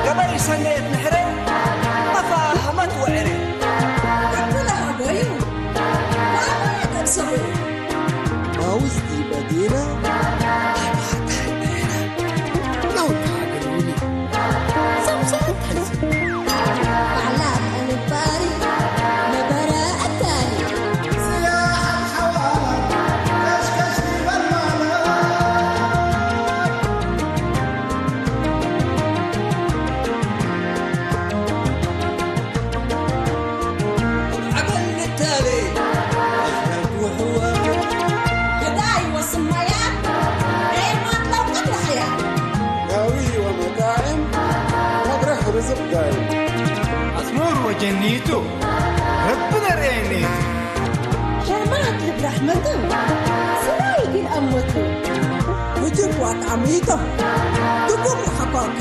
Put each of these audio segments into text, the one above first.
ገበይ ሰነየት ንሕረ ኣፋ ሃመት ወዕረ። ኣክለ ኣቦዩ ዋላ ተብሰቡ ኣውስቲ በዲና ናውታ ገሉኒ ሰምሰም ተሕዚ ባዕላ ኣልባሪ ነበረ ኣታኒ ኣስሙር ወጀኒቱ ረቢ ነርእየኒ ሸማት ልብራሕመቱ ስራይ ግን ኣሞቱ ውጅብ ዋጣዕሚቶም ድጉም ሓኳኪ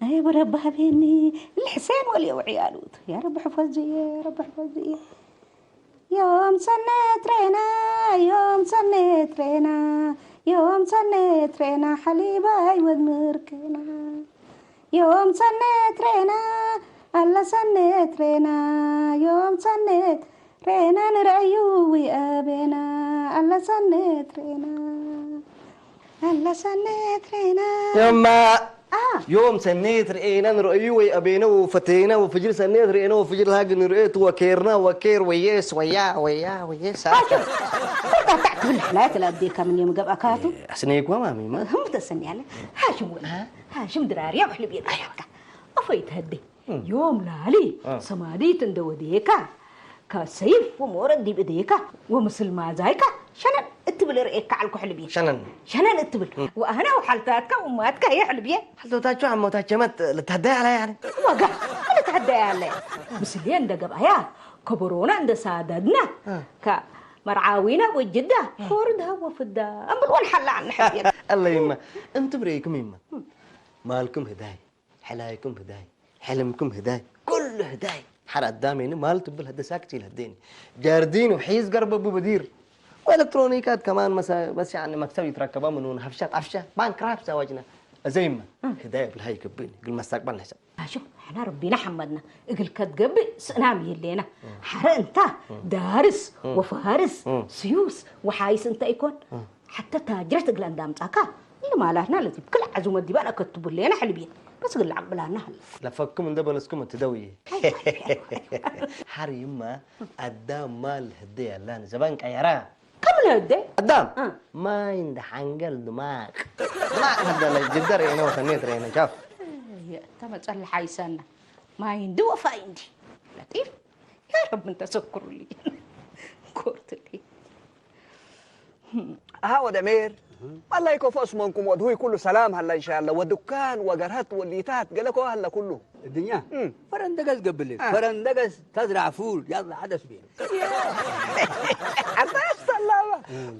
ኣይ ወረባህቤኒ ልሕሴን ወልየ ውዕያሉት ያ ረቢ ሕፈዝየ ረቢ ሕፈዝየ ዮም ሰነት ሬና ዮም ሰነት ሬና ዮም ሰነት ሬና ሓሊባይ ወድምርክና ዮም ሰነት ሬና ኣላ ሰነት ሬና ዮም ሰነት ሬና ንረእዩ ወይ ኣቤና ኣላ ሰነት ሬና ኣላ ሰነት ሬና ዮማ ዮም ሰኔት ርኤና ንርእዩ ወይ ኣቤነ ወፈቴና ወፍጅር ሰኔት ርኤና ወፍጅር ሃግ ንርእየት ወኬርና ወኬር ወየስ ወያ ወያ ወየስ ትብል ሕላየት ለኣዴካ ምን የምገብኣካቱ ኣስነይኳ ማሚማ ህም ተሰኒያለ ሃሽም ወላ ሃሽም ድራርያ ብሕልብ የድካ ኣፎይ ተህዴ ዮም ላሊ ሰማዲት እንደ ወዴካ ከሰይፍ ወሞረድ ዲብ እዴካ ወምስል ማዛይካ ሸነን እትብል ርእየካ ዓልኩ ሕልብየ ሸነን ሸነን እትብል ወኣህነ ወሓልታትካ ወማትካ እየ ሕልብየ ሓልቶታቸው ኣሞታቸመት ልታደይ ኣላ ያለ ዋጋ ልታደይ ኣለ ምስልየ እንደ ገብኣያ ከበሮና እንደ ሳደድና መርዓዊና ወጅዳ ኮርድ ሃወ ፍዳ እምብል ወንሓላ ዓነ ሕልብየ ኣለይማ እንትም ርእይኩም ይማ ማልኩም ህዳይ ሕላይኩም ህዳይ፣ ሕልምኩም ህዳይ፣ ኩሉ ህዳይ። ሓር ኣዳሜኒ ማል ትብል ህደ ሳክት ኢል ህዴኒ። ጃርዲኑ ሒዝ ገርበቡ ብዲር። ወኤለክትሮኒካት ከማን መሰ በስ ያኒ መክሰብ ይትረከባ ምኑን ሀፍሻ ጣፍሻ ባንክራፕት ኣዋጅና። እዘይመ ህዳይ ብልሃ ይገብኒ እግል መስተቅበል ንሕሰብ። ኣሹ ሕና ረቢና ሓመድና እግል ከትገብእ ስእናም ይህሌና። ሓረ እንታ ዳርስ ወፋርስ ስዩስ ወሓይስ እንተ ይኮን ሓተ ታጅረት እግለ እንዳምጻካ እልማላትና ለዚ ብክል ዓዙመ ዲባና ከትቡሌና ሕልብየ በስ እግል ዓቅብላና ህለ። ለፈኩም እንደ በለስኩም እትደውዬ። ሓር ይማ ኣዳም ማል ህደ ያላን ዘባን ቀየራ። ከም ለህደ ኣዳም ማይ እንደ ሓንገል ድማቅ ድማቅ ሀደለ ጅደር ኤነ ወሰኔት ረኤነ ቻፍ። ተመጸል ሓይሰና ማይ እንዲ ወፋይ እንዲ ለጢፍ ያ ረብ እንተ ሰኩሩልይ ኮርትልይ። ኣሃ ወደ ሜር ማላይ ኮፎ እስሞንኩም ወድሁይ ኩሉ ሰላም ሀላ እንሻላ ወድካን ወገርሀት ወሊታት ገለኮ ሀለ ኩሉ እድኛ ፈረንደገስ ገብልን ፈረንደገስ ተዝራፉል ያላ ሐደስ ቤሉ ሐዳስ ሰላማ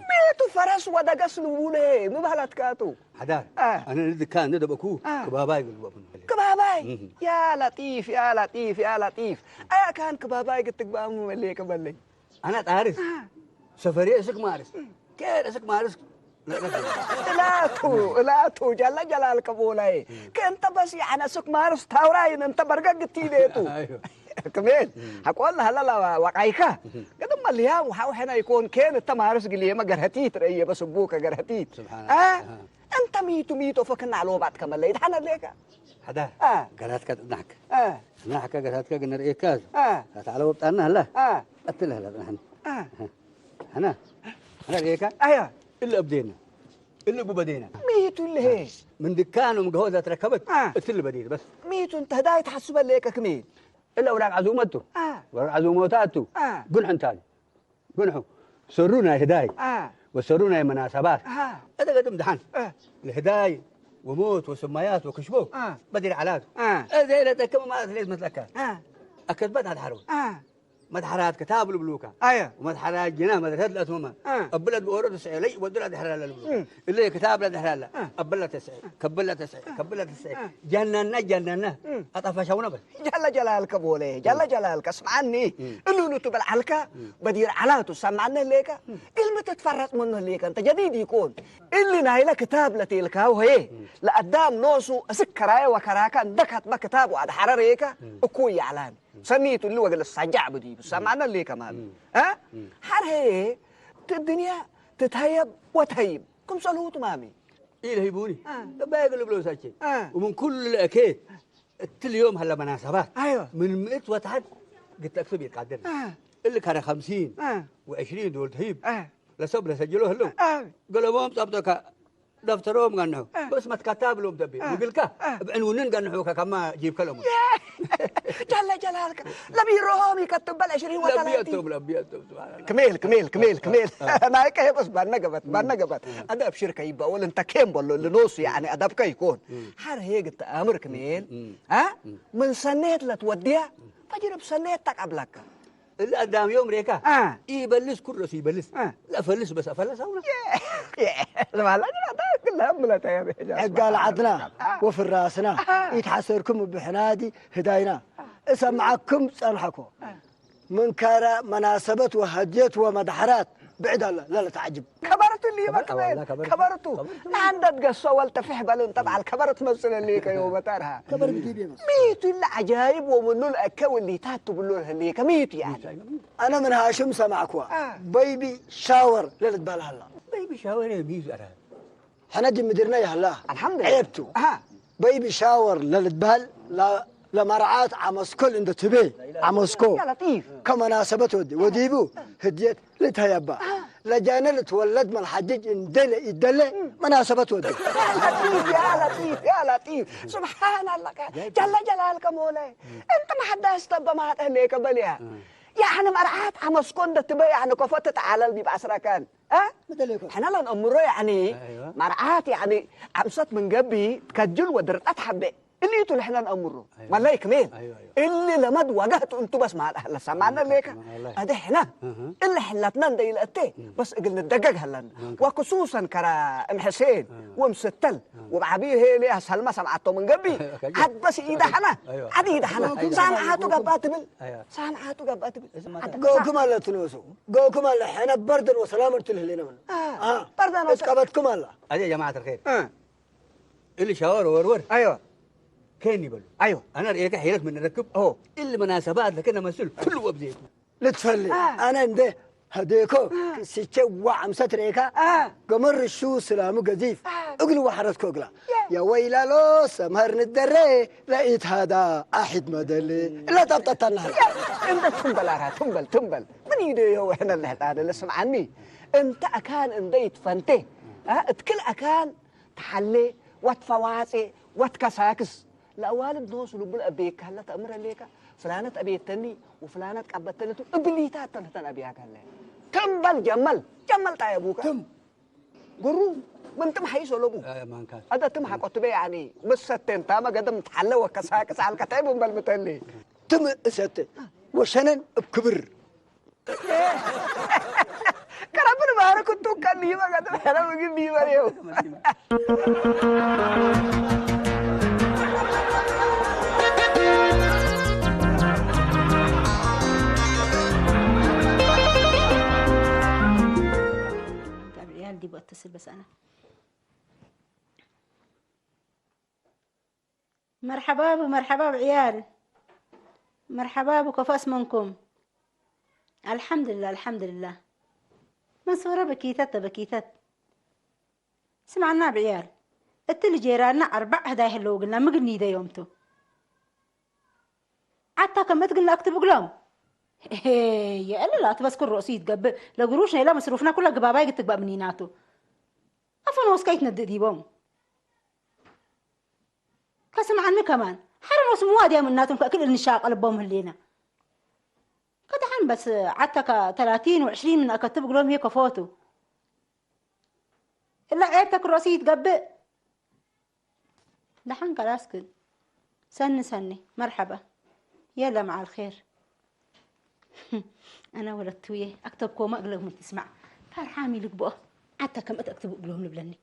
ቤቱ ፈረስ ወደገስ ልቡለ ምባላትካቱ ሓዳር ኣነ ንድካ እንደ ደበኩ ክባባይ ግልበኩ ክባባይ ያ ለጢፍ ያ ለጢፍ ያ ለጢፍ ኣያ ካን ክባባይ ግትግባሙ መሌ ቅበለይ ኣነ ጣርስ ሰፈሬ እስክ ማርስ ኬር እስክ ማርስ እላቱ እላቱ ጀላ ጀላል ከቦላይ ከእንተ በስ ያነ እስክ ማርስ ታውራይን እንተ በርገግ ትይሌቱ ክሜል ሐቆል ሀለላ ወቃይካ ገደም መልያ ውሓው ሐና ይኮን ኬን እተ ማርስ ግልየመ ገርሀቲት ረእየ በስቡ ከገርሀቲት እንተ ሚቱ ሚቶ ፈክና ሎባት ከመለይት ሐነ ሌካ ሐዳ ገራትካ ጥናሕክ ጥናሕካ ገራትካ ግነርእየካ ታዕለ ወብጣና ሀላ ቀትል ሀላ ጥናሕኒ ሐና ሐና ርእየካ ኣያ እለ እብዴና እለ ቡበዴና ሚቱ ለሄ ምን ድካኖም ገሆ ዘትረከበት እትል በዴን በስ ሚቱ እንተ ህዳይ ተሐስበ ሌከ ክሜል እለ ውራቅ ዓዙመቱ ውራቅ ዓዙመቱ ኣቱ ጉንሕ እንታል ጉንሑ ሰሩ ናይ ህዳይ ወሰሩ ናይ መናሰባት እተ ገድም ድሓን ለህዳይ ወሞት ወሰማያት ወክሽቦ አ። በዲር ዓላቱ። አ። እዘ ኢለ ጠቅም ማለት ለይት መስለካ። አ። ኣከትበት ኣድሓሮ። አ። መድሓራት ክታብ ልብሉካ። ኣየ። ወመድሓራት ጅና መድረት ለእትመማ። አ። እብለት ብኦሮ ተስዐ ለይ ወድራ ድሕራለ ልብሉ። እም። እለ ክታብ ለድሕራለ። አ። እብለ ተስዐ፣ ከብለ ተስዐ፣ ከብለ ተስዐ። አ። ጃናና ጃናና። እም። ኣጣፋሻውና በል። ጀለ ጀላልከ ቦለ፣ ጀለ ጀላልከ እስምዓኒ። እም። እሉ ንቱ በልዓልካ እም። በዲር ዓላቱ ሰማዕነ ህሌከ። እም። እልሚ ትትፈረጥ ምኑ ህሌከ እንተ ጀዲድ ይኮን። እሊ ናይለ ክታብ ለቴልካ ወሄ። እም። ለአዳም ኖሱ እስከራየ ወከራካ እንደ ካትመ ክታብ ወአድሐረ ሬከ። እም። እኩ ይዓላን። ሰኒቱ እሊ ወገለ ሳጃዕ ብዲቡ ሰማዕነ ህሌከ ማሉ። እም። አ? እም። ሐር ሄ ትድንያ ትትሀየብ ወትሀይብ። ክምሰልሁ ትማሚ። ኢልሂቡኒ። አ። እባይ እግል ብሎ ሳቼ። አ። ومن كل ለእኬ እትል ዮም ሀለ መናሰባት። ኣይወ። ምን ምእት ወተሐት ግተክስብ ይቃድር። አ። እሊ ከረ ከምሲን አ። ወዕሽሪን ዶል ተሂብ። አ። ለሰብ ለሰጅሎ ህለው። አ። ገለቦም ጸብጦካ ደፍተሮም ጋነው። አ። በስ መትካታ ብሎም ተቤ። አ። ውግልካ አ። እብ ዕንውንን ጋንሑካ ካማ ጂብከ ለሙ። ጀለ ጀላልከ ለቢሮሆም ይከትበል ዕሽሪን ወተላቲን። ለቢየቶም፣ ለቢየቶም፣ ስብሓንላ። ክሜል፣ ክሜል፣ ክሜል፣ ክሜል። አ። ናይቀ ሄበስ ባነገበት፣ ባነገበት። አ። አዳብ ሽርከ ይባወል እንተ ኬም በሎ ልኖሱ ያኒ አዳብከ ይኮን። አ። ሐር ሄግ ተአምር ክሜል። አ? አ። ምን ሰኔት ለትወድያ ፈጅር ብሰኔት ተቀብለከ። እለ አዳም ዮም ሬካ አ። ኢበልስ ኩረሱ ይበልስ። አ። ለፈልስ በስ አፈለስ አውና። የ-፣ የ-፣ ለማላ ግን አታ ክላ ምለታ ያ በጃ። ዕጋል ዓድና አ። ወፍራስና አ። ኢትሓሰርኩም ብሕናዲ ህዳይና አ። እሰምዓኩም ጸንሐኮ። አ። ምን ከረ መናሰበት ወሀድየት ወመድሐራት ብዕድ አለ ለለተዓጅብ። ከበርቱ ሊበ ከበር-፣ ክበል፣ አዋላ ከበርቱ። ከበርቱ። ከበርቱ። ለአንደት ገሶ ወልጠፊሕ በል እንተ በዓል ከበርት መጽእ ለሊከ ዮመ ጠርሃ። ከበርት ዲብ የመስ። ሚቱ ለዐጃይብ ወምኑ ለአከ ወሊታት ትብሎ ለህሌከ ሚቱ ያኒ። ሚቱ ያኒ። አነ ምን ሃሽም ሰማዕኩዋ። አ። በይቢ ሻወር ለልትባል ሀላ። በይቢ ሻወር ሚቱ አራ። ሕነ ጅምድርና ይሀላ። አልሐምዱሊላህ። ዔብቱ። አሃ። በይቢ ሻወር ለልትባል ለ-፣ ለመርዓት ዐመስኮል እንደ ትቤ ዐመስኮ ያ ለጢፍ። ከመናሰበት ወዲ ወዲቡ ህድየት ልትሀየባ። አ። ለጃነ ልትወለድ መልሓጅጅ እንደ ለኢደለ መናሰበት ወዲ። ያ ለጢፍ፣ ያ ለጢፍ፣ ያ ለጢፍ። ስብሓንላህ። ጀለ ጀላልከ ሞለ። እንተ መሐዳስ ተበ ማጠ ሌከ በልያ። አ። ያዕኒ መርዓት ዐመስኮ እንደ ትቤ ያዕኒ ከፎ ትተዓለል ዲብ ዐስረከን። እ? ምደሌኮ። ሕነ ለንአምሮ ያዕኒ፣ አይዋ። መርዓት ያዕኒ፣ ዐምሰት ምን ገብእ፣ ከጅል ወድርጠት ሐቤ። እሊቱ ለሕነ ነአምሮ። አይዋ። መለይ ክሜል። አይዋ፣ አይዋ። እሊ ለመድ ዋጋህቱ እንቱ በስ ማል አህለ ሰማነ ሌከ። ወላሂ። አደ ሕነ። እህ። እሊ ሕለትነ እንደ ይልአቴ፣ እም። በስ እግል ንደገግ ሀለና። ማንካ። ወክሱሰን ከራ እም ሕሴን፣ እም። ወም ስተል፣ እም። ወብዓቢር ሄ ሌ ሰልመ ሰምዓቶ ምን ገብእ፣ ከጅል። ዐድ በስ ኢደ ሕነ፣ አይዋ። ዐድ ኢደ ሕነ። አይዋ። ሳምዓቱ ገብአ ትብል። አይዋ። ሳምዓቱ ገብአ ትብል። እስማ ዐድ ጎኩም አለ ትንሱ። ጎኩም አለ፣ ሕነ በርደን ወሰላም እርትል ህሌነ ምን። አ፣ አ፣ በርደን ወሰ- እስቀበትኩም አለ። አየ ጀማዓት الخير። እ። እሊ ሻወር ወርወር። አይዋ። ከን ይበሉ። አይዋ። አና ርኤከ ሒለት ምን ረክብ። ኦ። እሊ መናሰባት ለከነ መስል ኩሉ ወብዜቱ። ልትፈል። አ። አነ እንደ ሀዴኮ አ። ስቼ ዋ ዐምሰት ርኤካ። አ። ገመር ርሹ ስላሙ ገዚፍ። አ። እግል ወሐረትኮ እግላ። የ- የወይላሎ ሰምሀር ንደረ ለኢትሃዳ አሒድ መደል። እለ ጠብጠብተና። የ-፣ እንደ ትንበል አራ ትንበል ትንበል። ምን ይደዮ ወሕነ ለህጣደ ለስምዓኒ። እንተ አካን እንደ ይትፈንቴ። አ፣ እትክል አካን ተሓሌ ወትፈዋጼ ወትከሳክስ። ለአዋልድ ኖሱ ልቡ ለአቤካለ ተአምር ህሌከ፣ ፍላነት አቤተኒ ወፍላነት ቀበተኒ ቱ እብሊታት ተንህተን አብያከለ። ትም በል ጀመል፣ ጀመል ጣየቡከ። ትም። ጉሩ፣ ምን ትም ሐይሶ ለቡ። አይ፣ ማንካት። አደ ትም ሐቆ ትቤ ያኒ፣ መሰቴን ታመ ገደም ተሓለ ወከሳክስ አልከ ተይቡ በል ምተሊ። ትም እሰቴ፣ ወሸነን እብ ክብር። ከረብን ባርክ እቱ ከን ይበ ገጥ ከረብ ግን ይበ ይው። طب عيال دي بقى اتصل بس انا. مرحبا بو، مرحبا بعيال. مرحبا بو، كيف اسمكم؟ الحمد لله، الحمد لله. منصورة بكيتت، بكيتت. سمعنا بعيال. التل جيراننا أربع هدايا هلو قلنا مقلني دا يومتو. عتا كم اتقلنا اكتب قلهم. هي، يا إلا لا تبسكر رؤسي تقبل. لقروش نيلا مصروفنا كلها قبابا يقتك بقى منيناتو. أفن وسكيت ندي ديبهم. ከስምዓኒ ከማን፣ ሓረ ኖስ ምዋድያ ምናቶም ከእክል እንሻቀልቦም ህሌና። ከደሓን በስ ዓተካ ተላቲን ወዕሽሪን ምን አከትብ እግሎም ሄ ከፎቱ። እላ ዔብተክ ሮሲ ይትገብእ። ደሓን ካላስ ግን ሰኒ ሰኒ መርሓባ የለ መዓል ኼር ኣነ ወለትውየ ኣክተብኮማ እግለግሙል ትስማዕ ፈርሓም ይልግብኦ ኣታ ከም እተክትቡ እግሎም ልብለኒ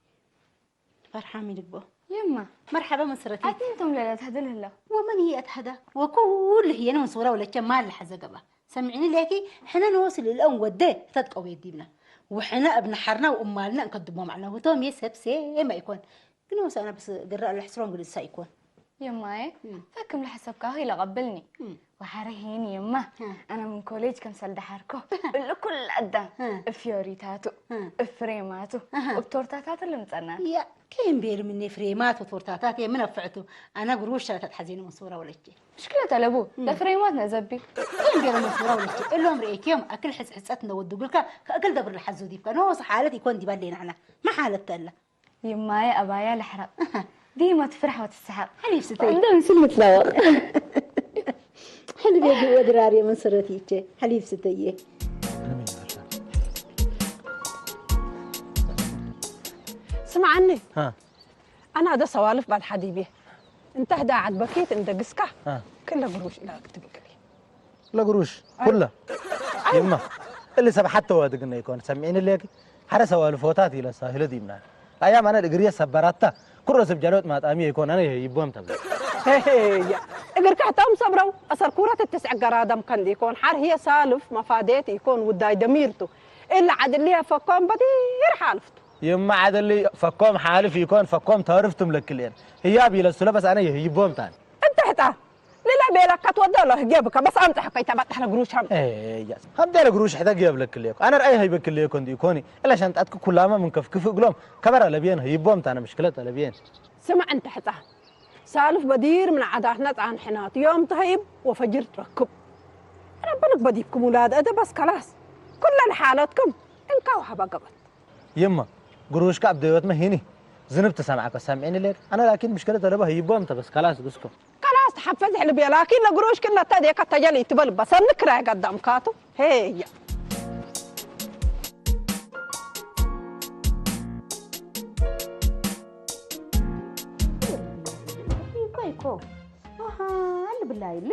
ፈርሓም ይልግብኦ የማ መርሓባ መሰረቲ ኣቲ እንቶም ለለ ተህድል ህሎ ወመን እየ ኣትሃዳ ወኩሉ ህየነ መንሱራ ወለቸ ማል ለሓዘ ገባ ሰምዕኒ ሌኪ ሕነ ንወስል እልአን ወደ እተጥቀው የዲብና ውሕነ እብነ ሓርና ወእማልና እንከድሞ ማዕና ውቶም የሰብሴ ማይኮን ግን ወሳና ብስ ግራ ለሕስሮን ግልሳ ይኮን የማየ ፈክም ለሐሰብካ ኺ ለቐብልኒ ወሓረ ሄኒ የማ ኣነ ምን ኮሌጅ ከምሰል ደሓርኮ እሉ ኩል ኣዳም እፊዮሪታቱ እፍሬማቱ እብ ቶርታታቱ ልምጸና ያ ከየምቤር ምኔ ፍሬማት ወትወርታታት የምን ኣፍዕቱ ኣነ ግሩሽ ተሓዜኑ መስወራ ወለቼ ምሽክለ ተለቡ ለፍሬማት ነዘቢ ከየምቤር መስወራ ወለቼ እሎም ርኤክዮም ኣክል ሕጽሕጸት ነወድጉልካ ከእክል ደብር ለሓዙ ዲብካ ንወስ ሓለት ይኮን ዲባሌ ንዓና መሓለት ተላ ይማየ ኣባያ ለሕረቕ ዲማ ትፍራሕ ወትስሓቕ ሓሊፍ ስተይ እንደ ምስል ምትላወቕ ሕልቤ ወድራር የመን ሰረት ይቼ ሓሊፍ ስተየ ስምዓኒ ኣነ ኣደ ሰዋልፍ ባል ሓዲብ እየ እንተ ህዳ ዓድ በኪት እንደግስካ ክለ ግሩሽ ኢላ ክትብቅል ለግሩሽ ኩለ ይማ እሊ ሰብ ሓተ ዋድግና ይኮን ሰሚዒን ሌኪ ሓረ ሰዋልፎታት ኢለሳ ህለ ዲምና ኣያ ማነ እግርየ ሰበራታ ኩሮ ሰብ ጃሎት ማጣሚ ይኮን ኣነ ይቦም ተብለ እግር ካሕታም ሰብረው ኣሰር ኩረት እትስዕገራ ደም ከንድ ይኮን ሓር ህየ ሳልፍ መፋዴት ይኮን ውዳይ ደሚርቱ እላ ዓድልየ ፈኮም በዲር ሓልፍቱ ይማ ዓደሊ ፈኮም ሓልፍ ይኮን ፈኮም ተርፍ ትምለክልየን ህያብ ኢለሱ ለበስ ኣነ ይቦም ታን እንተ ሕጣ ልላ ቤላ ካትወዶ ሎ ህጌ ብካ በስ ኣምጣሕ ከይታ ባጣሕ ለግሩሽ ሃም እያ ሃምዳ ለግሩሽ ሕታ ጌብ ለክልየኮ ኣነ ርኣይ ሃይበክልየኮ እንዲ ኮኒ እላ ሻንጣትክ ኩላማ ምን ከፍክፍ እግሎም ከበራ ለብየን ህይቦም ታነ ምሽክለት ለብየን ስማዕ እንተ ሕፃ ሳልፍ በዲር ምን ዓዳትና ጻንሕናት ዮም ተህይብ ወፈጅር ትረክብ ረብልክ በዲብኩም ውላድ እደ በስ ከላስ ኩለ ለሓለትኩም እንካ ወሃባ ገበት ይማ ግሩሽካ ኣብ ደወትመ ሂኒ ዝንብ ተሰማዕከ ሰምዒኒ ሌድ ኣነ ላኪን ምሽክለት ለበ ህይቦም ተበስ ከላስ ግስኩም ከላስ ተሓፈዝ ሕልብ እየ ላኪን ለግሮሽ ክነታ ዴካ ተጀል ይትበል በሰንክ ራይ ቀዳምካቱ ሄያ ይኮ ይኮ ኣሃ ልብላ ይሊ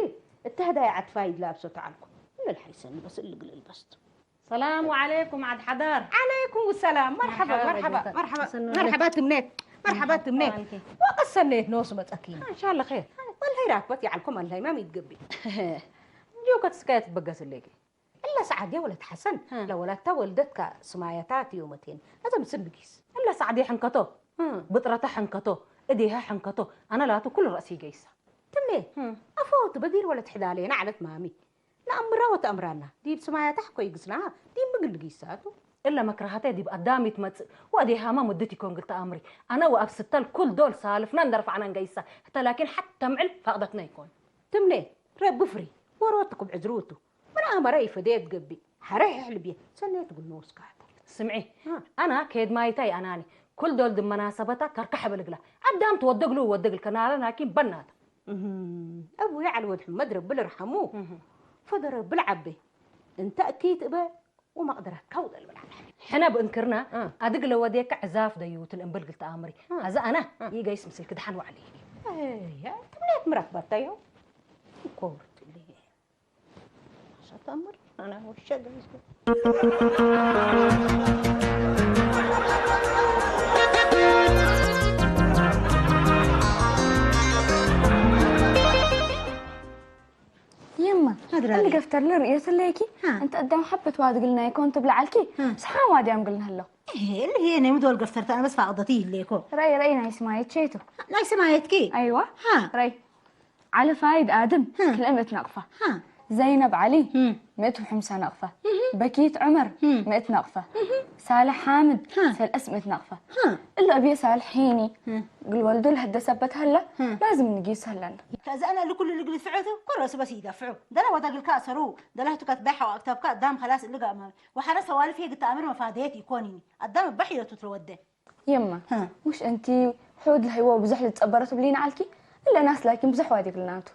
እታ ህዳይ ዓትፋ ይድላብሶ ተዓልኩ እልል ሓይሰኒ በስ እልግል እልበስቱ ሰላም ዓለይኩም ዓድ ሓዳር። ዓለይኩም ሰላም መርሓባ መርሓባ መርሓባ መርሓባ ትምኔት መርሓባ ትምኔት ወቀሰኔት ኖስ መጸኪ ኢንሻላ ኸይር ወልሀይ ራክበት ይዓልኩም ኣልሀይ ማም ይትገቢ እንዲሁ ከትስካየ ትበገስለኪ እላ ሰዓድያ ወለት ሓሰን ለወላታ ወልደትካ ስማያታት እዮመቴን ነዘም ስንብጊስ እላ ሰዓድያ ሕንከቶ ብጥረታ ሕንከቶ እዴሃ ሕንከቶ ኣነ ላቱ ኩሉ ረእሲ ይገይሳ ትምኔት ኣፈወቱ በጊር ወለት ሕዳለየና ዓለት ማሚ ንኣምራ ወተኣምራና ዲብ ስማያታ ሕኮ ይግስና ዲብ ምግል ንጊሳቱ እለ መክረሃተ ዲብ ኣዳም ይትመጽእ ወእዴሃማ ሙድት ይኮን ግልተ ኣምሪ ኣነ ወኣብ ስተል ኩል ዶል ሳልፍና እንደርፋዕና ንገይሳ ህተ ላኪን ሓተ ምዕል ፋቅደትና ይኮን ትምኔ ረቢ ፍሪ ወሮት ክብዕዝሩቱ ምን ኣመረ ይፈደየት ገቢ ሓረ ሕልብየ ሰነየት ግኖ ስካት ስምዒ ኣና ከየድ ማይታይ ኣናኒ ኩል ዶል ድመናሰበታ ከርካሕ በልግላ ኣዳም ትወደግሉ ወደግል ከናረ ላኪን በናታ እቡይ ዓሊ ወድ ሕመድ ረቢ ልርሓሙ ፈደ ረቢ ልዓበ እንተ እኪ ትእበ ወመቕደረካ ውጠል ብላ ሕነ ብእንክርና ኣድግ ለወዴካ ዕዛፍ ደዩትን እምብል ግልተ ኣምሪ ኣዛ ኣና ይገይስ ምስልክ ድሓን ዋዕሊ ትምኔት ምረክበታዮ ኮርትሊ ሸተምር ኣና ወሸ ገይስ የማ እንዲ ገፍተር ለርእዮ ተለይኪ እንተ እዳም ሓበት ዋድግልና ይኮን ትብልዓልኪ ስሓን ዋድያም ግልና ኣለኹ እልህ ናይ ምድወል ገፍተር ተኣነ በስ ፋቅደቲ ይለይኮ ረይ ረይ ናይ ስማየት ሸይቱ ናይ ስማየትኪ ኣይዋ ረይ ዓለ ፋይድ ኣድም ክልእምት ነቕፋ ዘይነብ ዓሊ ምእት ወሕምሳ ነቕፋ በኪት ዑመር ምእት ነቕፋ ሳልሕ ሓምድ ሰልአስ ምእት ነቕፋ እሎ እብየ ሳልሕ ሒኒ ግልወልዱ ለህደሰበት ሀላ ላዝም ንጊስ ሀለና ከዚ ኣነ ልኩሉ ልግሊ ፍዑቱ ኩረሱ በስ ይደፍዑ ደላ ወዳግልካ ኣሰሩ ደላ ህቱካት ባይ ሓዋ ኣክታብካ ዳም ኸላስ እልጋ ኣማሚ ወሓረ ሰዋልፍ የግታ ኣምር መፋደየት ይኮንኒ ኣዳም ባሕ ይለቱ ትረወደ የማ ሙሽ እንቲ ሑድ ለህይወ ብዙሕ ልትጸበረ ትብሊና ዓልኪ እለ ናስ ላኪን ብዙሕ ዋዲግልናቱ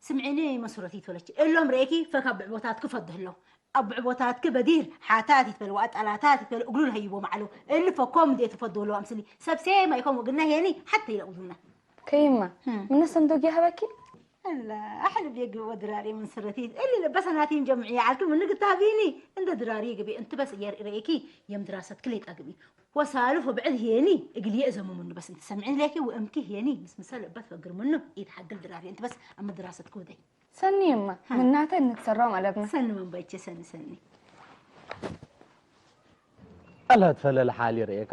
ስምዒኒ መሱረት ይትወለች እሎም ርኤኪ ፈካ ብዕቦታትኪ ፈድህሎ ኣብ ብዕቦታትኪ በዲር ሓታት ይትበል ወኣጣላታት ይትበል እግሉ ለሀይቦ ማዕሉ እሊ ፈኮም እንዴ ትፈድህሎ ኣምስሊ ሰብ ሴማ ይኮም ወግና ሄኒ ሓተ ይለቁዱና ከይማ፣ ምነሰንዶግ ይሃበኪ? لا أحلف يقبي ودراري من سرتي اللي لبسناتي جمعي عالكم من قلت هذيني عند دراري قبي أنت بس ير ريكي يم دراسة كليت أقبي وسالف وبعد هيني اقلي ازمو منه بس انت سمعين ليكي وامكي هيني بس مسال ابات فقر منه يتحقل دراري انت بس اما دراسة كودي ሰኒማ፣ ምናተ እንተሰራው ኣለብና። ሰኒ መንባይቼ ሰኒ ሰኒ ኣላ ትፈለለ ሓል ይርእየካ።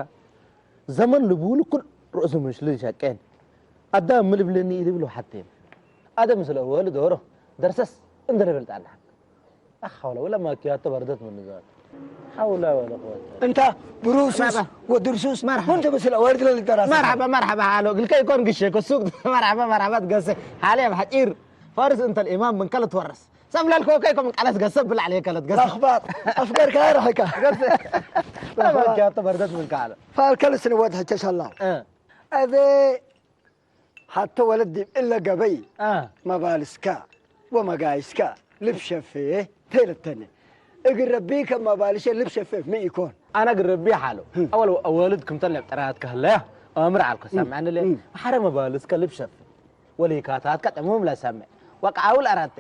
ዘመን ልብውል ኩል ርእሱ ምሽልን ሸቄን። ኣዳም ምልብለኒ ኢሉ ብሎ ሓቴን። ኣደ ምስለ ወል ዶሮ ደርሰስ እንደ ልብል ጣና። ኣኻ ወላ ወላ ማኪያቶ በርደት ምን ዛት። ሓውላ ወላ ኸወት። እንታ ብሩሱስ ወድርሱስ ኩንት ምስለ ወርድ ለልደራስ። مرحبا مرحبا ሃሎ ግልከ ይኮን ግሸ ከሱቅ مرحبا مرحبا ትገሰ ሓለ ኣብ ሓጢር ፋርስ እንተ الإمام من كل تورث سم للكوكا يكون قالت قصب بالعليه كلت قصب لخباط افكار كارحكا قصب ما كانت بردت من كعله فالكل سنوات حتى شاء الله اه هذا حتى ولدي الا قبي اه ما بالسكا وما قايسكا لبشفه تيلتني اقرب بيك ما بالش لبشفه ما يكون انا قرب بي حاله اول اولد كنت لعب ترات كهلا امر على القسم عن اللي حرم بالسكا لبشفه ወሊካታት ቀጠሙም ለሰምዕ ወቃውል ኣራተ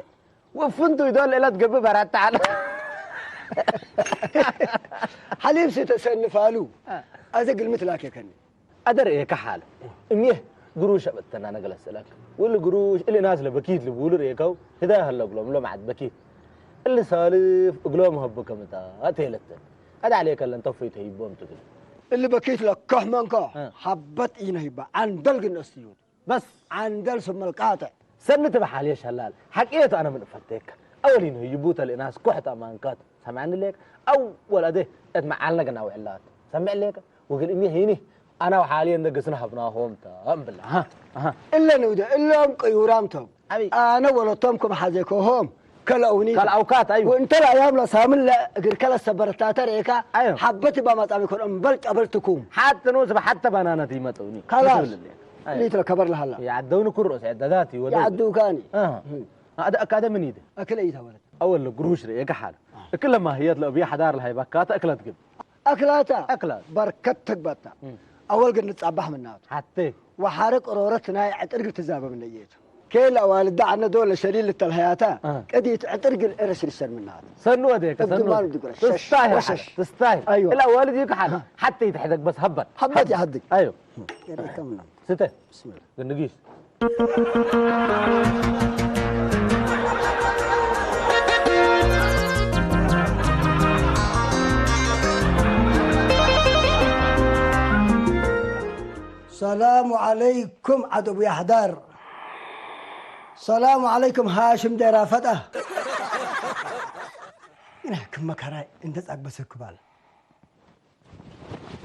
ወፍንቱ ይዶል እለት ግብ በራታ አለ ሓሊብ ስተሰንፋሉ ኣዘ ግልምት ላከከኒ ኣደር እየ ከሓል እምየ ግሩሽ ኣበተና ነገለሰለክ ወል ግሩሽ እሊ ናስ ለበኪት ልብውሉ ርእየከው ህዳ ያህለ እግሎም ሎ መዓት በኪት እሊ ሳልፍ እግሎም ሀቡ ከምታ ኣተየለትን ኣዳ ዓለየ ከለን ተፎይ ተሂቦም ትብል እሊ በኪት ለከሕ መንከ ሓበት ኢነ ሂባ ዓንደል ግን ኣስትዩት بس عندل ثم القاطع سنت بحال يا شلال حقيقة أنا من فلتك أولين هي بوتا لناس كحت أمانكات سمعني ليك أول أدي اتمعلنا قنا وعلات سمع ليك وقال إمي هيني أنا وحاليا نقصنا هبناهم تام بالله ها ها إلا نودا إلا أم قيورامتهم أبي أنا ولا تومكم حزيكوهم كلا أونيتا كلا أوكات أيوة وانت لا يابلا سامن لا غير كلا سبرتاتا ريكا أيوة حبتي بما تعمل كل أم بلك أبرتكم حتى نوز حتى بنانا تيمتوني خلاص ليتر كبر لهلا يعدون كل رؤوس عداداتي ودو يعدو كاني اه هذا اكاد من يده اكل ايتها ولد اول قروش ري يك حال كل ما هي لو بي حدار لهي بكات اكلت قب اكلاتا اكلات بركت تقبطنا اول قد نتصبح من نات حتى وحرق رورتنا عترق تزابه من نيته كيلا والد عنا دول شريل التلهياتا آه. قد يتعترق الارش للشر من هذا سنو هذيك سنو تستاهل تستاهل ايوه لا والد يكحل حتى يتحدق بس هبط هبط يحدق ايوه ستة بسم الله قلنقيش السلام عليكم عدو يحضر السلام عليكم هاشم ديرا فتح إنه كم مكراي انت تقبسك بال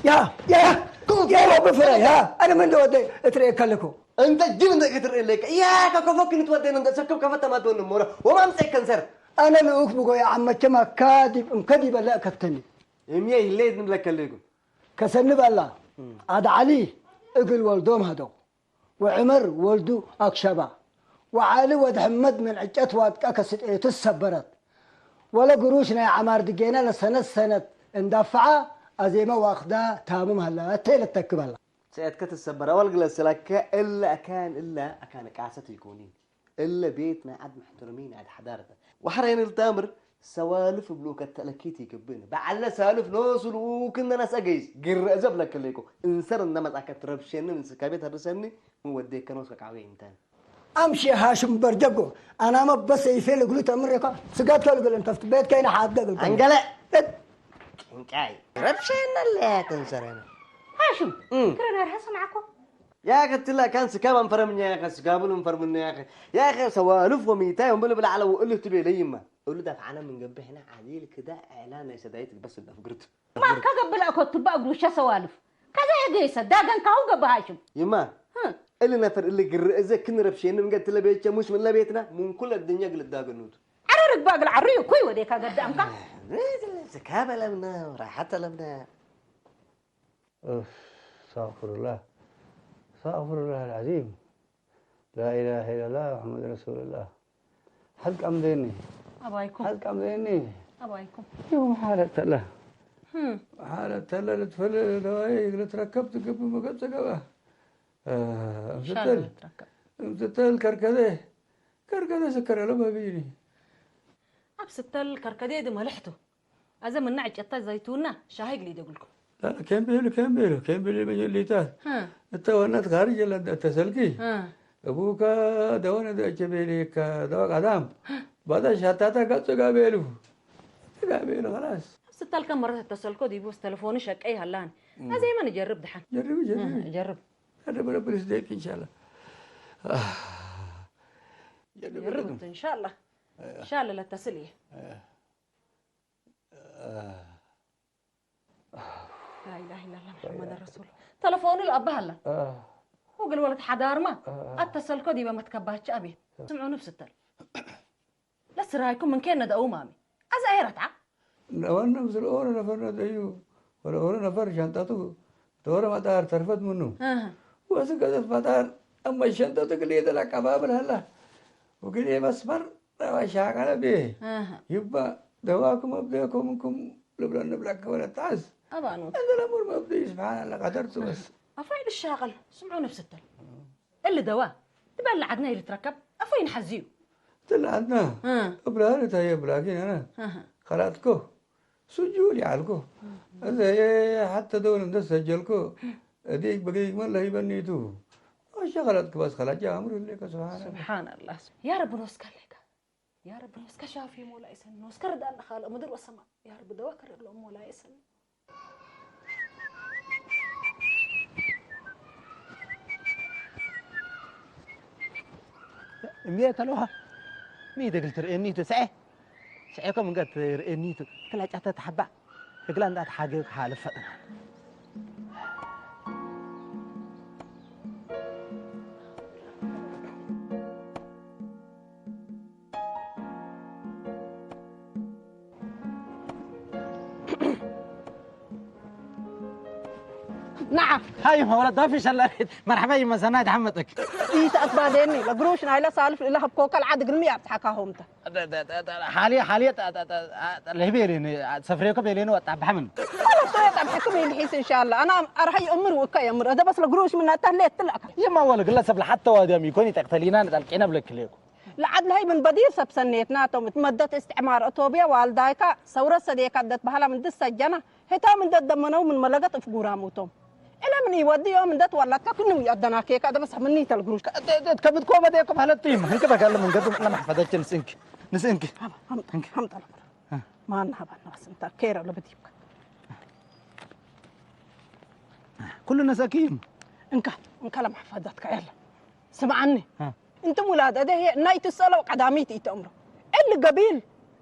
يا يا يا يا بفرا يا انا من دو اتري كلكو انت جيل انت كتر لك يا كفوك نتودين انت سكب كفت ما دون مورا وما امسك كنسر انا لوك بقول يا عم كما كاذب ام كذب لا كتني امي ليت لك لكم كسنب الله عاد علي اقل والدوم هدو وعمر ولدو أكشبا وعلي ود حمد من عجت واد كسد إيه تسبرت ولا قروش ناي عمار دقينا لسنة سنة اندفعة أزيما واخدا تامم هلا تيل التكبلا سيد كتسبر أول قلت لك إلا أكان إلا أكان كاسة يكونين እለ ቤት ናይ ዓድ መሕተርሚ ናይ ዓድ ሓዳር እተ ወሕረይን እልታምር ሰዋልፍ እብሉ ከተእለኪት ይገብእን በዓለ ሳልፍ ኖሱ ልኡክነ ነስአ ገይስ ግረእ ዘብለከለይኮ እንሰር እነመጻከ ትረብሸኒ ንስካ ቤት ኣድርሰኒ ምን ወዴከ ኖስ ከቃወየ እንተን ኣምሺ ሃሽም በርጀጎ ኣናመ በሰይፌ ልግሉ ተምሬኳ ስጋት ከልግል እንተፍት ቤት ከይነ ሓድገ ግልከ አንገለ ጭንቃይ ረብሸና ለያ ተንሰረና ሃሽም ክረናርሃ ሰማዕኮ يا أخي تلا كان سكاب أنفرمني يا أخي سكاب أنفرمني يا أخي يا أخي سوالف وميتاي ومبل بلا على وقلت بي ليما قلت دفعنا من قبحنا عديل كده إعلان يا سدايت بس الأفقرت ما كذب بلا كنت بقى قروشة سوالف كذا يا جيسة داغن كاو قبهاشم يما اللي نفر اللي قر إذا كن ربشين من قلت لبيتش مش من لبيتنا من كل الدنيا قلت داغنوت عرورك باقل عريو كوي وديك قد أمك سكابة لمنا وراحة لمنا استغفر الله استغفر الله العظيم لا إله إلا الله محمد رسول الله حق أمديني أبايكم حق أمديني أبايكم يوم حالة الله حالة الله لتفل دوايق لتركبت قبل ما قد تقبل እምስተል እምስተል ከርከደ ከርከደ ስከረሎ በቢኒ ኣብ ስተል ከርከደ ድመልሕቱ ኣዘ ምና ዕጨታ ዘይትውና ሻሂ ግሊ ደግልኩም። ኬምቤሉ ኬምቤሉ ኬምቤሉ መጀሊታት እተ ወነት ካሪ ጀለ እተ ሰልኪ እቡካ ደወነ ደቸ ቤሌካ ደዋ ቀዳም ባዳ ሻታታ ገጹ ጋቤሉ ጋቤሉ خلاص ስተል ከም መረት ተሰልኮ ዲቡስ ተለፎኑ ሸቀይ ሃላን ኣዘ የመን ጀርብ ድሓን ጀርብ ጀርብ ጀርብ ጀርብ ብልስ ደቂ ኢንሻአላህ ጀርብ ኢንሻአላህ ኢንሻአላህ ለተስል እየ لا إله إلا الله محمد رسول ተለፎኑ ለኣባሃላ ወግል ወለት ሓዳርማ ኣተሰልኮ ዲበ መትከባች ኣቤት ስምዑ ንብስተል ለስራይኩም ምን ኬነ ደኡ ማሚ ኣዛ ኤረትዓ ለወነ ምስል ኦነ ነፈር ነደዩ ወለኦነ ነፈር ሻንጣቱ ተወረ ማጣር ተርፈት ምኑ ወስገደት ማጣር እማ ሸንጠቱ ግል የተላቀባብል ሀላ ወግል መስመር ሻቀለ ቤ ይባ ደዋኩም ኣብደኩም እንኩም ልብሎ ንብለክ ወለታስ ኣባኖት እንደ ለሙር መብደዩ ስብሓን ኣላ ቀደርቱ በስ ኣፋይ ልሻቀል ስምዑ ነብስተል እሊ ደዋ ትበል ዓድና ኢሉ ትረከብ ኣፎይ ንሓዚ እዩ ትል ዓድና እብላል እታየ ብላኪን ኣነ ከላትኮ ስጁል ይዓልኮ እዘ ሓተ ደውን እንደ ሰጀልኮ እዲግ በግዲግ መን ለሂበኒቱ ኣሸ ከላትክ በስ ከላጃ ኣምሩ ህሌከ ስብሓን ስብሓን ኣላ ያ ረቢ ንወስካ ኣለካ ያ ረቢ ንወስካ ሻፊ ሞላ ይሰኒ ንወስካ ርዳና ካልእ ምድር ወሰማ ያ ረቢ ደዋ ከረሎ ሞላ ይሰኒ እምየ ተለዋ ሚ ደግል ትርእየኒ ትስዐ ስዐ ከም እንገ ትርእየኒ ትላጫተ ተሓባእ እግላ እንዳተሓገ ክሓልፍ ፈጥና نعم هاي ولد ما في شلالات مرحبا يما زناد عمتك إيت أتباديني لقروش نايلة سالف إلا هبكوك العاد قلمي أبتحكا هومتا ሓልየ ሓልየ ለሂበ የለን ሰፍሬኮ ቤሌን ወጣ ብሓምን ወለቶ የጣ ብሕክም ይልሒስ እንሻላ ኣና ኣርሃይ እምር ውካ የምር እደ በስ ለግሩሽ ምና ተህሌት ትልእካ ይማ ወለ ግለ ሰብ ለሓተ ዋድያም ይኮን ይጠቅተሊና ንጣልቂና ብለክሌኩ ለዓድ ለሀይ ምን በዲር ሰብ ሰኔትናቶም እት መደት እስትዕማር እቶብያ ዋልዳይካ ሰውረ ሰዴካ ደት በህላ ምን ድሰጀና ህታ ምን ደደመነው ምን መለገጥ እፍጉራሙቶም እለ ምን ይወዲ ዮም እንደት ዋላትካ ኩኑ ይአደናኬካ ደበስ ምኒ ተልግሩሽ ከብት ኮበደ ኮ ማለት ይም ህንክ በጋለ መንገዱ ለማሕፈዘችን ስንክ ንስእንክ ሀምጣ ለምር ማን ሀባና ስንታ ኬረ ለበዲብካ ኩሉ ነሰኪ ይም እንካ እንካ ለማሕፈዘትካ ያለ ስምዓኒ እንት ውላድ እደ ናይ ትሰለው ቀዳሚት ይተእምሮ እል ገቢል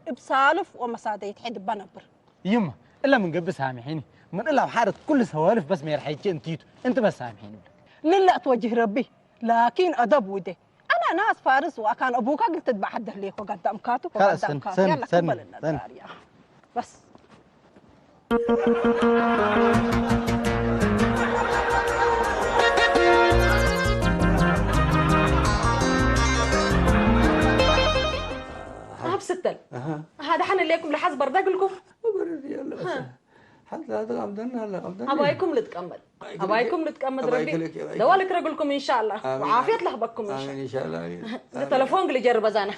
እብ ሳልፍ ወመሳደይት ሕድባ ነብር ይማ እለ ምን ገብእ ሳሚሒኒ ምን እላ ኣብ ሓረት ኩሉ ሰዋልፍ በስ ሜርሐይቼ እንቲቱ እንቲ በስ ሳሚሒኒ እብለ። ልላ እት ወጅህ ረቢ ላኪን አደብ ውዴ አና ናስ ፋርስ ወአካን አቡካ ግል ትትበዓት ደህሌኮ ጋዳ እምካቱ ከላስ፣ ወጋዳ ሰን፣ እምካቱ ሰን፣ ያላ ሰን፣ ክበል ሰን። ነጋር ያ በስ ኣብ ስተል ኣሃ። ኣሃ ደሓን እሌኩም ለሓዝ በርደግልኩም በረድ ያለ በስ ሓንቲ ላተ ቀምደና ኣላ ቀምደና ኣባይኩም ልጥቀመል ኣባይኩም ልጥቀመል ረቢ ደዋልክ ረግልኩም ኢንሻአላ ዓፍየት ለህበኩም ኢንሻአላ ተለፎን ግሊ ጀርበዛና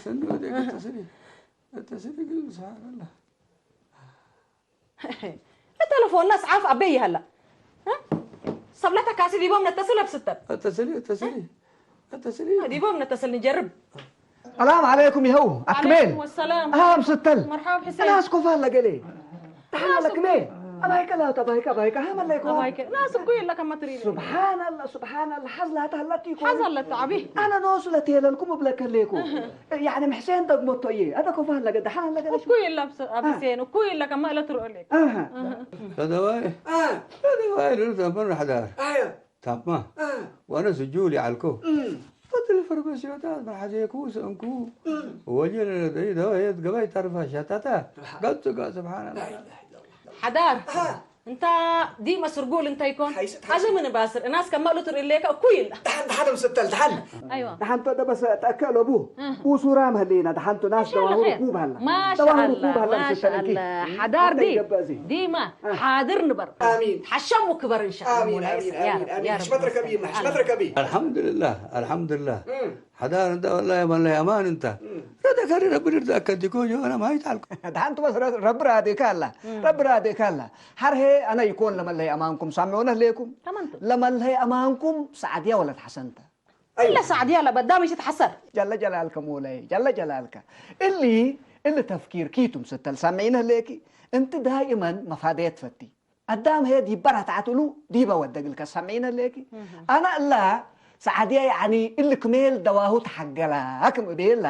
ተስሪ ግል ሰዓላ ተለፎንና ስዓፍ ኣበይ ይሃላ ሰብለተ ካሲ ዲቦም ነተስል ኣብስተር ተስሪ ተስሪ ተስሪ ዲቦም ነተስል ንጀርብ السلام عليكم يهو أكمل وعليكم السلام أهم ستل مرحبا حسين أنا أسكو فهلا قلي تعال لك مين أبايك لا تبايك أبايك هم اللي يكون أبايك ناس كوي لك ما تريد سبحان الله سبحان الله حزلة هلتي يكون حزلة تعبي أنا نوصل تيلنكم بلك اللي يكون يعني محسين دق مطيي هذا كوفان لك دحان لك شو كوي لا بس أبسين وكوي لك ما لا تروح لك أها هذا واي هذا واي لو تبر حدار أيوه ታማ ወነ ስጁል ይዓልኩ ፈትል ፈርመሲዮታት መሓዜኩ ስእንኩ ወጀለ ለደይ ደወየት ገባይ ታርፋ ሻታታ ገጽ ጋ ስብሓንላ ሓዳር እንታ ዲመ ስርጉል እንታይ ይኮን? ሓይስ፣ ሓይስ። ኣዘ ምን ባስር እናስ ከመሉ ትርኢ ለካ እኩይ እንዳ። ደሓን፣ ደሓን ምስተል፣ ደሓን። ኣይዋ። ደሓንቶ ደበሰ ተእከለቡ። ኡሱራ መህሌና፣ ደሓንቶ ናስ ማሻኣላ ደዋሁሩ ኸይር። ኩብ ሃላ። ማሻኣላ፣ ደዋሁሩ ኩብ ሃላ ምስተል እንኪ። ማሻኣላ። ሓዳር ዲ-፣ እንታይ ይገበእ እዚ? ዲማ፣ ሓድር ንበር። ኣሚን። ሓሻሙ ክበር እንሻኣላ። ኣሚን፣ ሞላ ኣሚን፣ ይስር። ያ ኣሚን፣ ረብ፣ ኣሚን። ያ ረብ። ሕሽመት ረከቢ፣ ሕሽመት ረከቢ። ኣልሓምዱሊላህ፣ ኣልሓምዱሊላህ። ሓዳር እንተ ወላሂ መላሂ ኣማን እንተ። ረደ ከሪ ረቢ ድርዳ ከዲኮ ዮና ማይት ኣልኩ። ደሓንቱ በስ ረ-፣ ረቢ ራዴካ ኣላ። ረቢ ራዴካ ኣላ። ሓርሄ ኣነ ይኮን ለመለይ ኣማንኩም ሳምዑነ ህሌኩም። ከመንቱ? ለመለይ ኣማንኩም ሳዕድያ ወለት ሓሰንተ። ኢለ ሳዕድያ ለበዳ ምሽት ሓሰር። ጀለ ጀላልከ ሞላይ፣ ጀለ ጀላልከ። እሊ፣ እሊ ተፍኪር ኪቱም ስተል ሳምዒነ ህሌኪ። እንቲ ዳይመን መፋደየት ፈቲ። ኣዳም ሄ ዲበራ ተዓትሉ ዲበ ወደግልከ ሰምዒነ ሌኪ። ኣነ እላ ሰዓድያ ያዕኒ እሊ ክሜል ደዋሁ ተሓገላ ክም እቤላ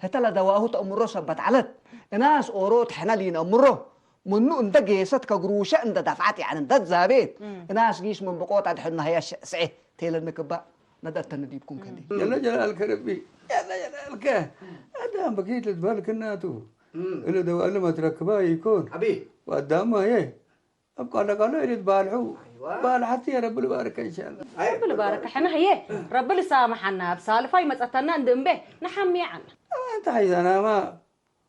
ህተለ ደዋሁ ተእምሮ ሰበት ዓለት። እናስ ኦሮ ትሕነል ይነእምሮ ምኑ እንደ ጌሰት ከግሩሸ እንደ ደፍዓት ያዕኒ እንደ ዛቤት እናስ ጊሽ ምን ብቆት ኣድሕኑ ሃያ ስዔ ቴለኒ ክባእ ነደተኒ ዲብኩም ከንዲ። የለ ጀላልከ ረቢ፣ የለ ጀላልከ። ኣዳም በኪት ልትበልክናቱ እለ ደዋለ መትረክባ ይኮን። ኣቢ። ወኣዳማ የ ኣብ ቃለ ቃለ ኢሉ ትባልሑ ኣይዋ። ባል ሓቲ ረቢ ልባርከ ኢንሻአላ። ኣይ፣ ረቢ ልባርከ። ሕና ህየ ረቢ ልሳምሓና። ኣብ ሳልፋይ መጸተና እንድእምቤ ንሓምያ ዓና። ኣንተ ሓይዛናማ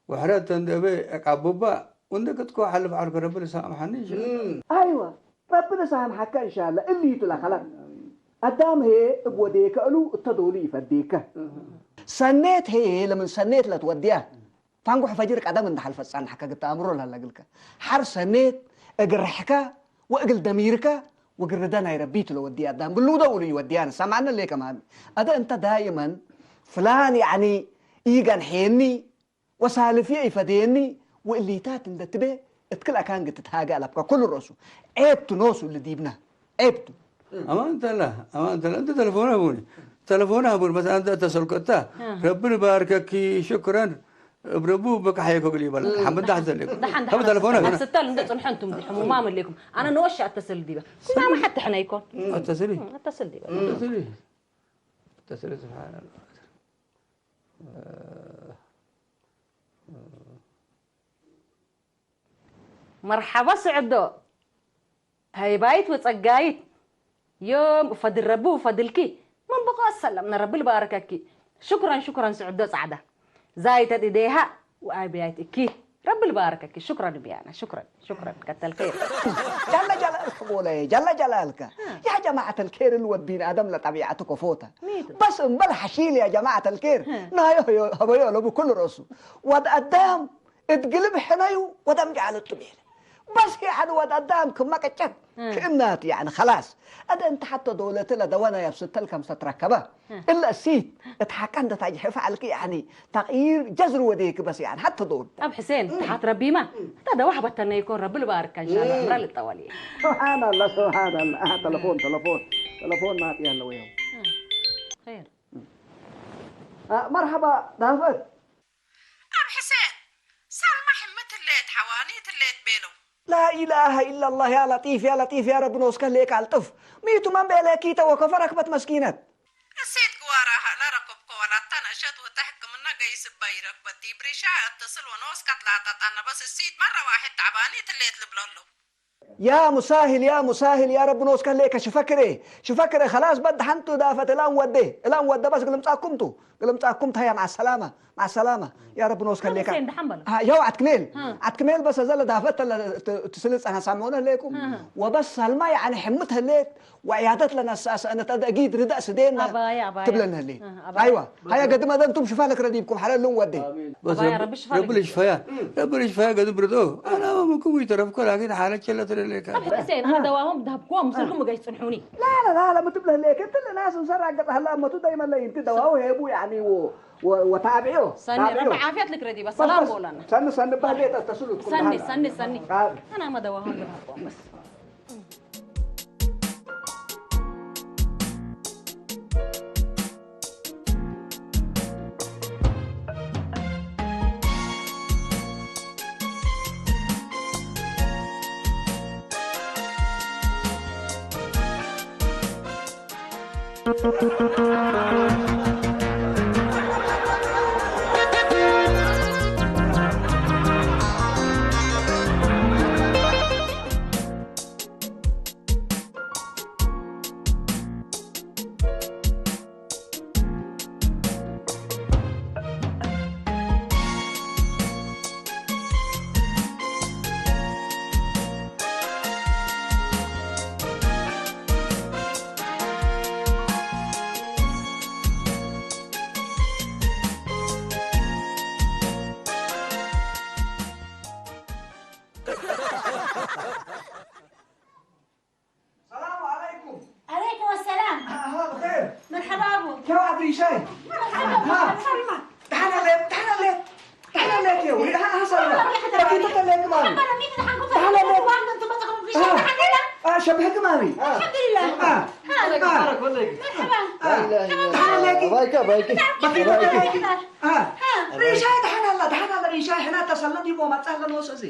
ወሕረት እንድእበ ዕቃቡባ ወንደ ክትኮ ሓልፍ ዓርኩ ረቢ ልሳምሓኒ ኢንሻአላ። እም። ኣይዋ፣ ረቢ ልሳምሓካ ኢንሻአላ። እሊ ይትላ ኸላስ። ኣዳም ሄ እብ ወዴከ እሉ እተዶሉ ይፈዴከ። ሰኔት ሄ ለምን ሰኔት ለትወድያ ፋንጉሕ ፈጅር ቀደም እንዳሓልፈ ጻንሕካ ግታ ኣእምሮ ላላግልካ። ሓር ሰኔት እግር ርሕካ ወእግል ደሚርካ ወግርዳ ናይ ረቢ ትሎ ወዲ ኣዳም ብሉ ደውሉ ይወዲያን ሰማዕነ ሌከ ማሚ። ኣደ እንተ ዳይመን ፍላን ያዕኒ ኢገን ሄኒ ወሳልፍየ ይፈደየኒ ወእሊታት እንደትቤ እትክል ኣካን ግትትሃገ ኣለብካ ኩሉ ሮሱ ዔብቱ ኖሱ ልዲብና ዔብቱ። ኣማን ተላ ኣማን ተላ እንተ ተለፎን ሀቡኒ ተለፎን ሀቡኒ በስ ኣንተ ተሰልኮታ ረቢ ልባርከኪ ሽክረን። እብ ረቡ በቃ ሓየ ከግል ይበል ሓመድ ዳሕ ዘለኩም ደሓን ከም ደሓን ተለፎን ሀቡኒ ስተል እንደ ጽንሐንቱም ሕሙማም ኣለኩም ኣነ ነወሻ ኣተሰል ዲበ ኩላማ ሓቲ ሕና ይኮን ኣተስሊ ኣተሰል ዲበ ኣተስሊ ኣተስሊ ስብሓንላ መርሓባ ስዕዶ ሃይባይት ወጸጋይት ዮም እፈድል ረቢ ወፈድልኪ መንበቆ ሰለም ነረቢ ልባረከኪ ሽኩረን ሽኩረን ስዕዶ ጻዕዳ ዛይተ ድዴሃ ወኣቢያይት እኪ ረቢ ልባረከኪ ሽኩረን ብያና ሽኩረን ሽኩረን ከተልከ ጃለ ጃላልከ ቦለየ ጃለ ጃላልከ ያ ጀማዓት الخير الود بني آدم لطبيعته كفوته ሚቱ بس እንበል ሓሺል يا جماعة الخير ናዮ ሀበዮ ለቡ ኩሉ ረሱ ወድ ኣዳም እትግልብ ሕነዩ ወደም ጃለቱ ቤለ በስ ያዕኒ ወድ ኣዳም ክመቀጨት ክእናት ያዕኒ ከላስ ኣደ እንተ ሓቶ ደውለትለ ደወና የብስተል ከምሰ ትረከበ እለ እሲት እት ሓቃ እንደ ታጅሕፈ ዓልክ ያዕኒ ተቕይር ጀዝር ወዴክ በስ ያዕኒ ሓቶ ደውል ኣብ ሕሴን ተሓት ረቢማ እታ ደዋሕ በተነ ይኮን ረቢ ልባርካ እንሻላ እምራ ልጠወል እየ سبحان الله سبحان الله آه تلفون تلفون تلفون ما فيها الا وياه خير مرحبا دافت ኣብ ሕሴን ሳልማ ሕምት ህለየት ሓዋኒት ህለየት ቤሎ لا إله إلا الله يا لطيف يا لطيف يا رب نوسك ليك ألطف ميتو من بيلك كيتا وكفى ركبت مسكينة እሴት ግዋራ ሃላ ረከብኮ ዋላታ ነእሸት ወተ ሕክምና ገይስ እባ ይረክበት ዲብሪሻ ኣተስል ወነወስካት ላጣጣና በስ እሲት መረ ዋሒድ ተዕባኒ ትሌት ልብለሎ يا مسهل يا مسهل يا رب نوس كان ليك شفكري شفكري خلاص بد حنتو دافت الان ودي الان ودي بس قلم تاكمتو قلم تاكمت هيا مع السلامه مع السلامه يا رب نوس كان ليك يا وعد كميل عد كميل بس زل دافت تسلص انا سامعونا ليكم وبس هالما يعني حمتها ليت وعيادات لنا الساسة أنا تدقيد رداء سدينا أبايا أبايا تبلن هلي أبايا. أيوة هيا قد ما دنتم شفالك رديبكم حلال لون ودي بس أبايا رب شفالك رب الشفايا رب الشفايا قد بردو أنا ما ممكن يترفكوا لكن حالة شلة لك أبو حسين أنا دواهم دهبكوا مسلكم قاعد تصنحوني لا لا لا لا ما تبله ليك أنت اللي ناس مسرع قد هلا ما تو دايما لا أنت دواه هيبو يعني و و- وتابعيه سني تابعيه. رب عافية لك ردي بس بس سلام بس. بولنا سني سني بهدي تسلط سني سني سني أنا ما دواهم دهبكوا بس ሸው ዓዲ ሪሻይ። ዳሓን ኣለ ዳሓን ኣለ ዳሓን ኣለ ቴው ዳሓን ሰልማ። በኪ ተተለክ ማሚ። ዳሓን ኣለ። ሸብሕክ ማሚ። ዳሓን ኣለ። ባይካ ባይኪ በኪ ተተለክ። ሪሻይ ዳሓን ኣላ ዳሓን ኣላ ሪሻይ ሕና ተሰልም ይቦ ማጻ ለወሰ እዚ።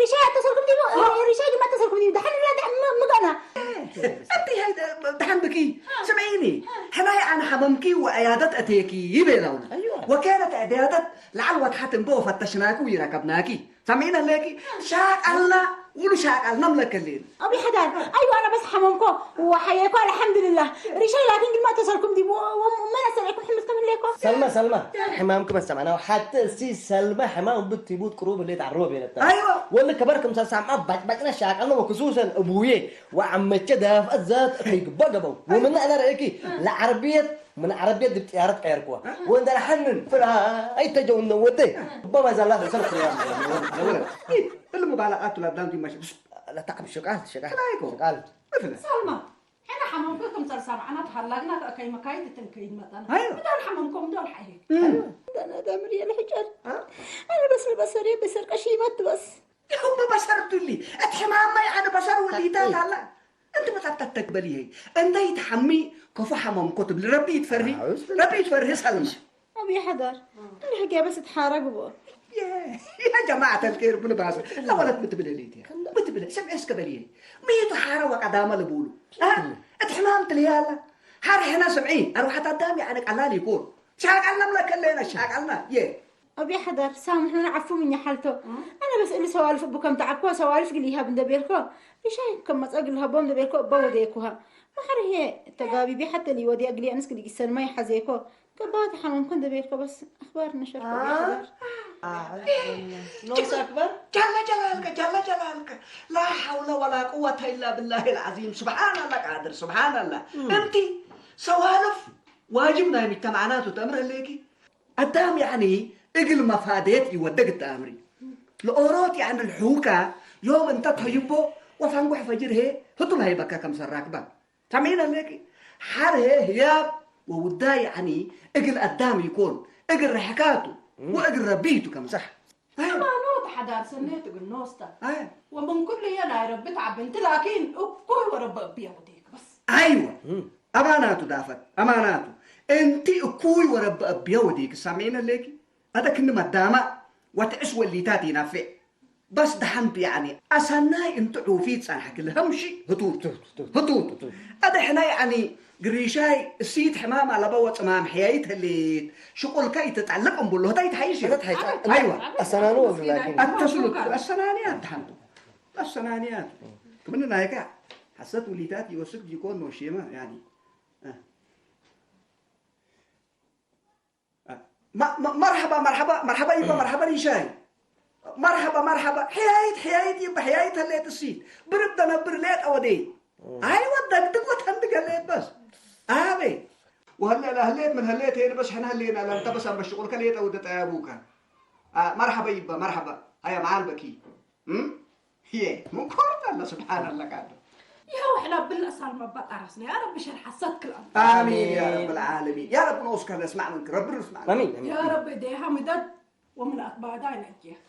ሪሻይ ኣተሰልኩም ዲሞ ሪሻይ ድማ ኣተሰልኩም ዲሞ ዳሓን ኣላ ዳሓን ምግኣና። ኣንቲ ደሓን ብኪ ስምዒኒ። ሕናይ ኣነ ሓመምኪ ወዕያደት ኣተየኪ ይቤላውና። ወኬነት ዕድያደት ለዓል ወትሓት እምበ ወፈተሽናኪ ወይረከብናኪ። ሰሚዕና ኣለኪ ሻቃልና ውሉ ሻቃልና ምለከልን። أبي حدار، أيوة أنا بس حمامكو وحياكو الحمد لله. ريشاي لكن قد ما اتصلكم دي مو مو- ما نسألكم حملتكم ليكو. ሰልማ ሰልማ ሕማምኪ መሰማዕና ሓቲ እስቲ ሰልማ ሕማም ብትቡት ቅሩብ ሌት ዓሮብ የለታ ኣይዋ ወል ከበር ከም ሳሳማ ባጭባጭና ሻቃልና ወክሱሰን እቡዬ ወዓመቸ ዳፍአት ዛት ከይግባ ገበው ወምና ኣና ረእኪ ለዓረብየት ምን ዓረብየት ድብ ጥያረት ቀየርኩዋ ወንደር ሓንን ፍራ ኣይተጀውነ ወደ በማዛላ ሰልፍ እልም ባላቃቱ ላዳም ዲማሽ ለታዕብ ሽቃል ሽቃል ሽቃል እፍለ ሳልማ ሕና ሓመምኩ ከም ጸርሳብ ዓና ተሃላግና ከእከይ መካይድ እትን ከይድ መጠና ኣዮ። ምዳን ሓመምኮ ምዳን ሓይሄ أنا أنا دامري الحجر. أنا بس البصري بسر قشيمة بس. ይኹም በሰር ዱሊ እቲ ሕማማይ ኣነ በሰር ወሊታት ኣላ። እንቲ መጻብታት ተግበል ይሄ እንተይ ትሓሚ ከፉ ሓመምኮ ትብሊ ረቢ ይትፈርሂ ረቢ ይትፈርሂ ሳልማ أبي حدار. أنا حكي بس اتحرق بو. يا جماعة الخير بلباس لا ولد متبلة ليتي متبلة سمع اسك بليه ميتو حارة وقدامة لبولو ها اتحمام تليالا حار حنا سمعي أروح تدامي عنك علالي يكون شاقلنا ملا كلينا شاقلنا يه أبي حدار سامحونا عفو مني حالته. أنا بس إلي سوالف بكم تعبكو سوالف قلي هاب ندبيركو. ليش هاي كم مسألة قلها بوم ندبيركو بوديكوها. ما حر هي تقابي بي حتى لي ودي أقلي أنس قلي قسن ما يحزيكو. كبات حمام كن دبيركو بس أخبار نشر أبي حدار. نوس أكبر جل جلالك جل جلالك لا حول ولا قوة إلا بالله العظيم سبحان الله قادر سبحان الله أنت سوالف واجبنا مجتمعنات وتأمر ليكي ኣዳም ያዕኒ እግል መፋደየት ይወደግ እተ ኣምሪ ለኦሮት ያዕኒ ልሕውካ ዮም እንተ ተይቦ ወፋንጉሕ ፈጅር ሄ ህጡል ሃይበካ ከም ሰራክባ ሰሚዕን ኣለኪ ሓር ሄ ህያብ ወውዳ ያዕኒ እግል ኣዳም ይኮን እግል ርሕካቱ ወእግል ረቢ ይቱ ከምሳሕ ሃይማኖት ሓዳር ሰኔት እግል ኖስታ ኣይ ወምን ኩሉ እየ ናይ ረቢ ተዓብንቲ ላኪን እኩይ ወረቢ እብየ ወዴክ በስ ኣይወ ኣማናቱ ዳፈት ኣማናቱ እንቲ እኩይ ወረቢ እብየ ወዴክ ሳሚዕን ኣለኪ ኣደ ክኒ መዳማእ ወትዕስ ወሊታት ይናፍዕ በስ ደሓንቱ ያዕኒ ኣሳናይ እንቲ ዑፊት ጸንሐ ክልሀምሺ ህቱቱ ህቱቱ ኣደ ሕና ያዕኒ ግሪሻይ እሲት ሕማም ኣለባ ወጽማም ሕያይት ህሊት ሽቁልካ ይትጣልቅ እምብሎ ህታይ ትሓይሽ እዩ ኣይዋ ኣሰናንዎ ዝላኪን ኣተስሉት ኣሰናንያ ደሓንቱ ኣሰናንያ ክምን ናይካ ሓሰት ውሊታት ይወስድ ይኮን ነው ሼማ ያኒ مرحبا مرحبا مرحبا يبا مرحبا ريشاي مرحبا مرحبا حيايت حيايت يبا حيايت هليت السيت برب دنا بر ليت اودي ايوه دقدق وتندق هليت بس ابي وهلا لا هليت من هليت هنا بس حنا هلينا لا انت بس اما الشغل كليت او دتا ابوك آه مرحبا يبا مرحبا هيا معان بكي هم هي من كورت الله سبحان الله قادر يا وحنا بالأسهل ما بقى راسنا يا رب شر حسد كل أمر آمين يا رب العالمين يا رب نوسك نسمع منك رب نسمع منك. امين امين يا رب ديها مدد ومن أطباء داي نجيها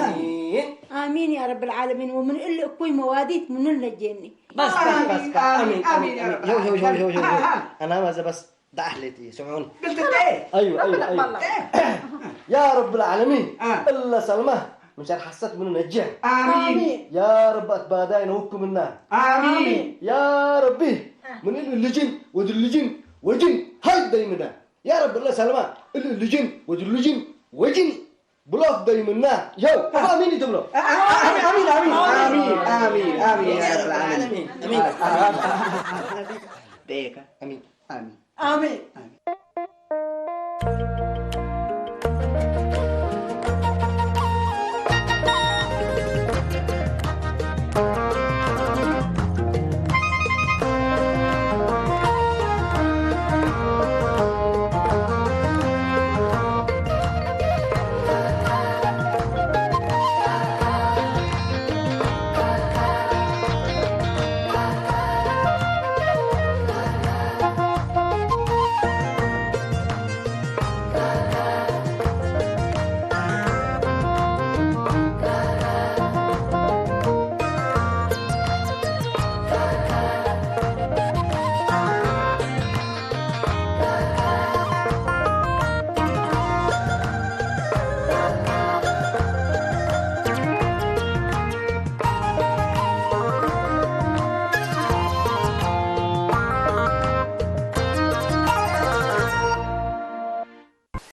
امين آمين يا رب العالمين ومن اللي أكوي مواديت من النجيني بس بس بس بس امين آمين يا رب يو يو يو يو يو العالمين. انا ما بس دعحلتي سمعوني قلت ايه ايوه ايوه ايوه ايه يا رب العالمين آه. الا سلمه من شر حسد من نجح آمين يا رب اتباداين وكمنا آمين يا ربي من اللي لجن ودل لجن وجن هاي دايمنا يا رب الله سلمى اللي لجن ودل لجن وجن بلوك دايمنا يو امين يدبلو آمين آمين آمين آمين آمين آمين يا رب العالمين امين ديك امين آمين آمين